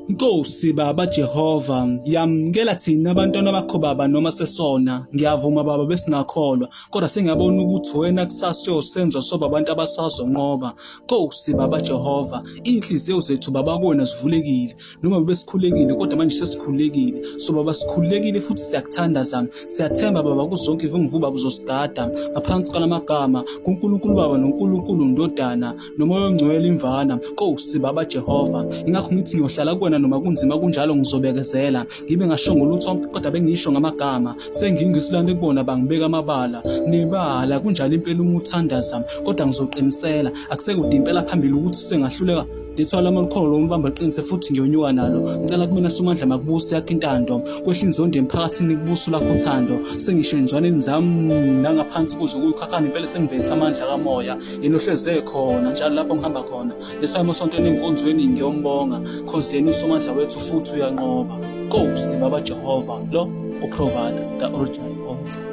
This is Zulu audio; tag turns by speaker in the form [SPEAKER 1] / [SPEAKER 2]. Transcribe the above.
[SPEAKER 1] Nkosi Baba Jehova, yamukela thina abantwana bakho Baba noma sesona. Ngiyavuma Baba besingakholwa, kodwa sengiyabona ukuthi wena kusasa uyosenza soba abantu abasazonqoba. Nkosi Baba Jehova, inhliziyo zethu Baba kuwena zivulekile. Noma besikhulekile kodwa manje sesikhulekile. So Baba sikhulekile futhi siyakuthandaza. Siyathemba Baba kuzonke ivumvu Baba uzosigada ngaphansi kwalamagama kuNkulunkulu Baba noNkulunkulu Ndodana. Nomoya ongcwele imvana. Nkosi Baba Jehova, ingakho ngithi ngiyohlala kuwena noma kunzima kunjalo, ngizobekezela ngibe ngashongo lutho kodwa bengisho ngamagama. Sengingisilwane kubona bangibeka amabala nebala, kunjalo impela uma uthandaza, kodwa ngizoqinisela. Akusekude impela phambili ukuthi sengahluleka lethwala amalukholo umbamba qinise futhi ngiyonyuka nalo. Ngicela kumina Somandla makubuse yakho intando, kwehla inzondo emphakathini, kubuso lakho uthando. Sengisho enzwaneni zami nangaphansi kuze kuyikhakhana impela, sengibethe amandla kamoya. Yena uhleze khona njalo lapho ngihamba khona, lesayimo esontweni, enkonzweni, ngiyombonga cause yena uSomandla wethu futhi uyanqoba. Nkosi Baba Jehova, lo uProvider, the original point.